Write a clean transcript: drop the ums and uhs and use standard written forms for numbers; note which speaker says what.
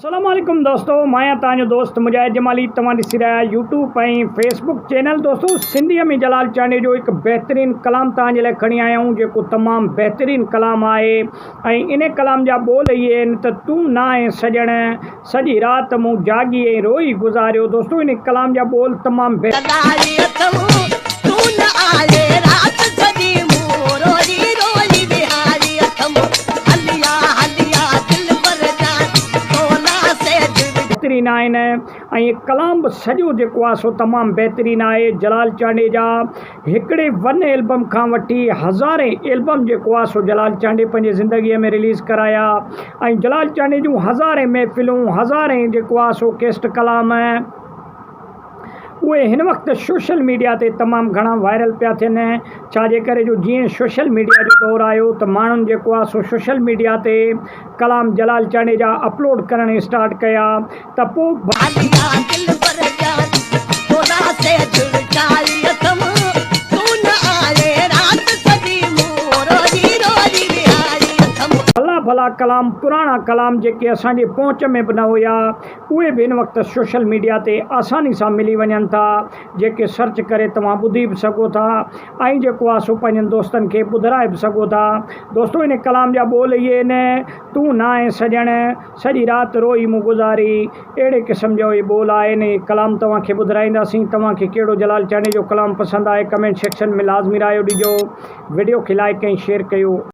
Speaker 1: السلام عليڪم دوستو مان آهيان توهان جو دوست مجاهد جمالي توهان ڏسي رهيا آهيو يوٽيوب ۽ فيسبوڪ چينل دوستو سنڌي ۾ جلال چانڊيو جو هڪ بهترين ڪلام توهان جي لاء کڻي آيا آهيون جيڪو تمام بهترين ڪلام آهي ۽ ان ڪلام جا ٻول اهي آهن ته تون نه آهين سڄڻ سڄي رات مون جاڳي ۽ روئي گذاريو دوستو ان ڪلام جا ٻول تمام
Speaker 2: لڳائي اٿم تون نه آئين رات سڄي مون روئي روئي وهاري اٿم هليا هليا دلبر جان تولا سيج وچ.
Speaker 1: بهترين آهن ۽ ڪلام به سڄو جيڪو آهي سو تمام بهترين آهي جلال چانڊيي جا هڪڙي ون البم کان وٺي هزارين البم جيڪو آهي سو جلال چانڊيي پنهنجي زندگي ۾ رليز ڪرايا ۽ جلال چانڊيي جون هزارين محفلون هزارين جيڪو آهي سو ڪيسٽ ڪلام اهي هن وقت سوشل ميڊيا تي تمام گهڻا وائرل پيا ٿين ڇا جي ڪري جو جيئن سوشل ميڊيا جو دور آيو ته ماڻهن جيڪو آهي سو سوشل ميڊيا تي ڪلام جلال چانڊيي جا اپلوڊ ڪرڻ اسٽارٽ ڪيا ته پو
Speaker 2: ڀاليا دلبر جان تولا سيج وڇائي اٿم تون نه آئين رات سڄي مون روئي روئي وهاري اٿم.
Speaker 1: ڀلا ڀلا ڪلام پراڻا ڪلام جيڪي اسان جي پهچ ۾ به نه هيا اهي به هن وقت سوشل ميڊيا تي آساني سان ملي وڃن ٿا جيڪي سرچ ڪري توهان ٻڌي به سگهو ٿا ۽ جيڪو آهي سو پنهنجن دوستن کي ٻڌرائي به سگهو ٿا دوستو هن ڪلام جا ٻول اهي آهن تون ناهين سڄڻ سڄي رات روئي مون گذاري اهڙي قسم جا اهي ٻول آهن اهي ڪلام توهان کي ٻڌرائينداسين توهان کي ڪهڙو جلال چانڊيي جو ڪلام پسند آهي ڪمينٽ سيڪشن ۾ لازمي رايو ڏجو وڊيو کي لائڪ ۽ شيئر ڪيو.